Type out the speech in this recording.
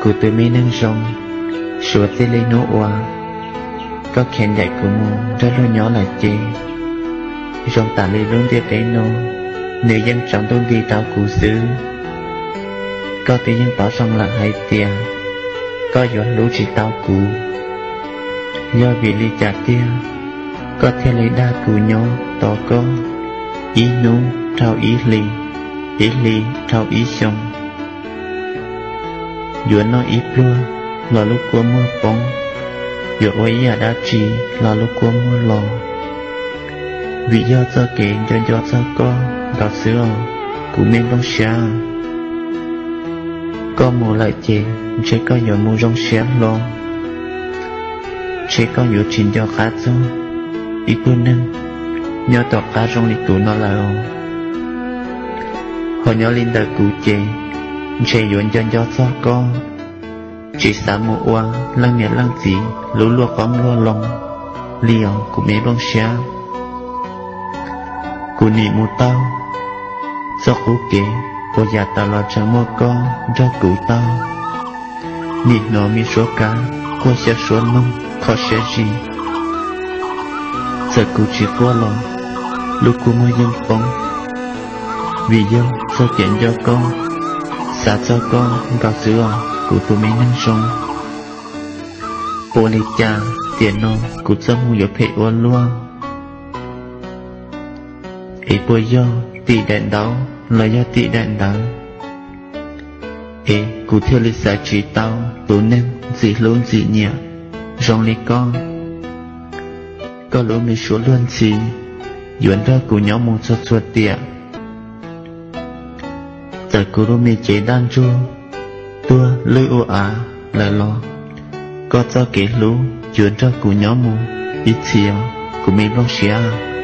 Kuv tus me neeg zoo, suav txij li hnub uas koj khiav ncaim kuv mus nrog luag nyob lawm ces zoo tas li lub ntiaj teb no nws yeej tsaus ntuj nti rau kuv xwb. Koj twb yeej paub zoo lawm hais tias koj yuav hlub tsis tau kuv. Yog vim li cas tiag koj thiaj li dag kuv nyob tos koj, ib hnub dhau ib hlis, ib hlis dhau ib xyoos? Yuav noj ib pluag los lub kua muag poob, yuav ua ib yam dab tsi los lub kua muag los. Vim yog txoj kev nco nco txog koj nkaus xwb os, kuv me nplooj siab. Koj mus lawm ces ntshe koj yuav mus zoo siab hlo, ntshe koj yuav tsis nco qab txog ib tug neeg nyob tom qab zoo li kuv no lawm. Ho nyob li ntawm kuv ces ntshe yuav nco nco txog koj, tsis xav mus ua leej niam leej txiv lub luaj qoob luaj loo li os, kuv me nplooj siab. Kuv nim mus taug txoj qub kev uas yav tas los tseem muaj koj nrog kuv taug, nim hnov me suab kab quaj xyaw suab noog kho siab zis. Txawm kuv tsis quaj los lub kua muag yeej poob, vim yog txoj kev nco koj, xav txog koj nkaus xwb os, kuv tus me neeg zoo. Ua li cas tiam no kuv txoj hmoo yuav phem ua luaj? Es puas yog tim daim ntaub los yog tim daim ntawv es kuv thiaj li xaiv tsis tau tus neeg ntxim hlub ntxim nyiam zoo li koj? Koj lub me suab luag ntxhi yuav nrog kuv nyob mus txog txhua tiam. Txawm kuv lub me cev daj ntsug tuag lwj ua av lawm los koj txoj kev hlub yuav nrog kuv nyob mus ib txhis os, kuv me nplooj siab.